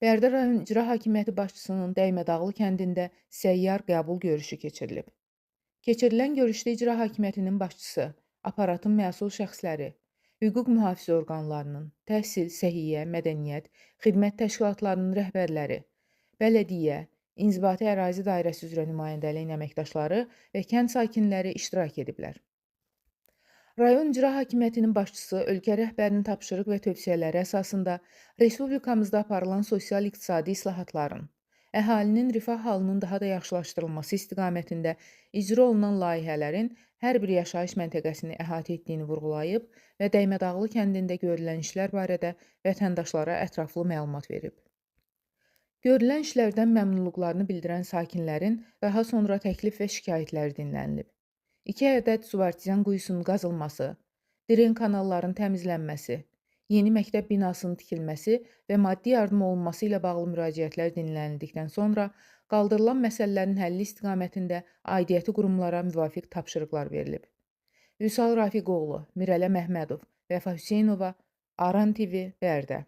Bərdə rayon İcra Hakimiyyəti başçısının Dəymədağlı kəndində səyyar qəbul görüşü keçirilib. Keçirilən görüşdə İcra Hakimiyyətinin başçısı, aparatın məsul şəxsləri, hüquq mühafizə orqanlarının, təhsil, səhiyyə, mədəniyyət, xidmət təşkilatlarının rəhbərləri, bələdiyyə, inzibati ərazi dairəsi üzrə nümayəndəliyin əməkdaşları və kənd sakinləri iştirak ediblər. Rayon İcra Hakimiyyətinin başçısı ölkə rəhbərinin tapşırıq və tövsiyələri əsasında respublikamızda aparılan sosial-iqtisadi islahatların, əhalinin rifah halının daha da yaxşılaşdırılması istiqamətində icra olunan layihələrin hər bir yaşayış məntəqəsini əhatə etdiyini vurğulayıb və Dəymədağlı kəndində görülən işlər barədə vətəndaşlara ətraflı məlumat verib. Görülən işlərdən məmnunluqlarını bildirən sakinlərin daha sonra təklif və şikayətləri dinlənilib. 2 ədəd subartizyan quyusunun qazılması, dren kanalların təmizlənməsi, yeni məktəb binasının tikilməsi və maddi yardım olunması ilə bağlı müraciətlər dinlənildikdən sonra qaldırılan məsələlərin həlli istiqamətində aidiyyəti qurumlara müvafiq tapşırıqlar verilib. Vüsal Rafiqoğlu, Mirələ Məhmədov, Vəfa Hüseynova, Aran TV, Bərdə.